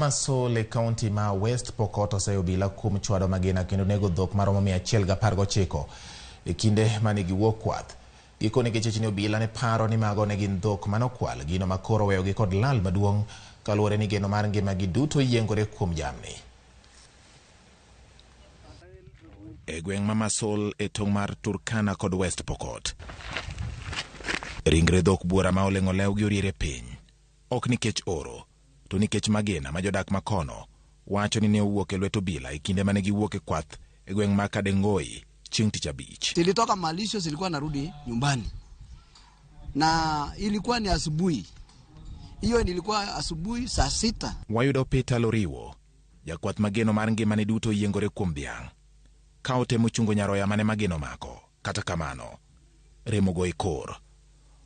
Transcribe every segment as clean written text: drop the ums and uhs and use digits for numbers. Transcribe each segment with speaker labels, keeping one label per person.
Speaker 1: Masol e kaunti ma West Pokot oseyo obila kuom chwado magina kendo nego dhok maromo 119 e kinde mane giwuok kwath. Gikone gichich ni obila ne paro ni mago ne gin dhok manokwal, gino ma koro oweyogi kod lal maduong' kaluwore ni geno mar ngimagi duto yiengore kuom jamni. E gweng' ma Masol e tong' mar Turkana kod West Pokot. Ringre dhok buora ma oleng'o lewgi oriere piny. Ok nikech oro, to nikech magina ma jodak ma kono wacho ni ne owuok e lwet obila e kinde mane giwuok e kwath e gweng' ma Kadengoi chieng' tich abich.
Speaker 2: Zilitoka malisho, zilikuwa narudi nyumbani na ilikuwa ni asubuhi. Hiyo ilikuwa asubuhi saa 6.
Speaker 1: Wayudo Peter Loriwo, jakwath mageno mar ngimane duto yiengore kuom dhiang'. Ka otemo chungo nyaroya mane magina omako, kata kamano, remo go e kor.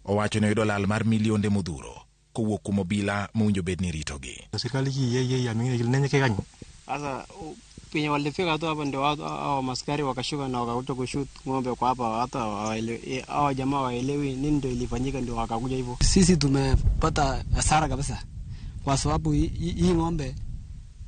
Speaker 1: Owacho ni oyudo lal mar milionde modhuro kowuok kuom obila mowinjo bed ni ritogi.
Speaker 3: Serikali hii yeye amengine
Speaker 4: Sasa penye walifika tu hapo ndio hao maskari wakashuka na wakakuja kushoot ng'ombe kwa hapa, hata hao jamaa waelewi nini ndio ilifanyika, ndio wakakuja hivyo.
Speaker 2: Sisi tumepata hasara kabisa kwa sababu hii ng'ombe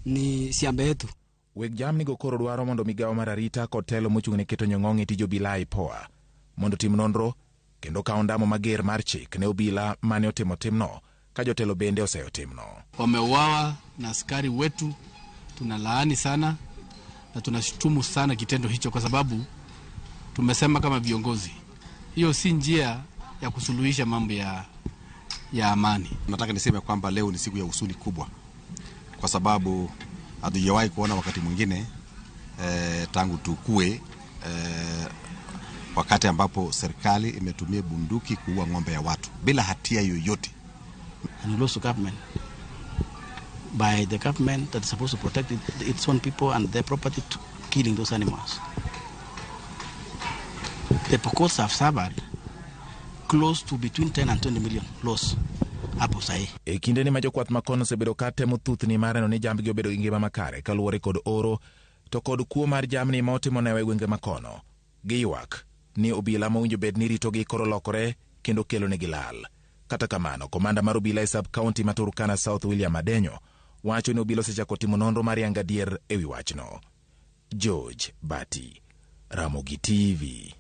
Speaker 2: ni shamba yetu.
Speaker 1: Weg jamni go koro dwaro mondo migawo mar arita kod telo mochung' ne keto nyong'ong' e tij obila IPOA mondo otim nonro kendo kawo ondamo mager mar chik ne obila mane otimo timno ka jotelo bende oseyo timno.
Speaker 5: Wameuawa na askari wetu, tunalaani sana na tunashutumu sana kitendo hicho, kwa sababu tumesema kama viongozi, hiyo si njia ya kusuluhisha mambo ya amani.
Speaker 6: Nataka niseme kwamba leo ni siku ya huzuni kubwa, kwa sababu hatujawahi kuona wakati mwingine tangu tukue wakati ambapo serikali imetumia bunduki kuua ng'ombe ya watu bila hatia yoyote.
Speaker 7: And lost to government by the government that is supposed to protect its own people and their property to killing those animals. The Pokots have suffered close to between 10 and 20 million loss hapo sahi.
Speaker 1: E kindeni ma jokwath ma kono osebedo ka temo thuthni mar neno ni jambgi obedo gi ngima makare kaluwore kod oro to kod kuo mar jamni ma otimo newa e gwenge ma kono. Giywak ni obila mowinjo bed ni ritogi koro lokore kendo kelonegi lal. Kata kamano, komanda mar obila e sub county ma Turkana South William Adenyo wacho ni obila osechako timo nonro mar yango adier e wi wachno. George Bati, Ramogi TV.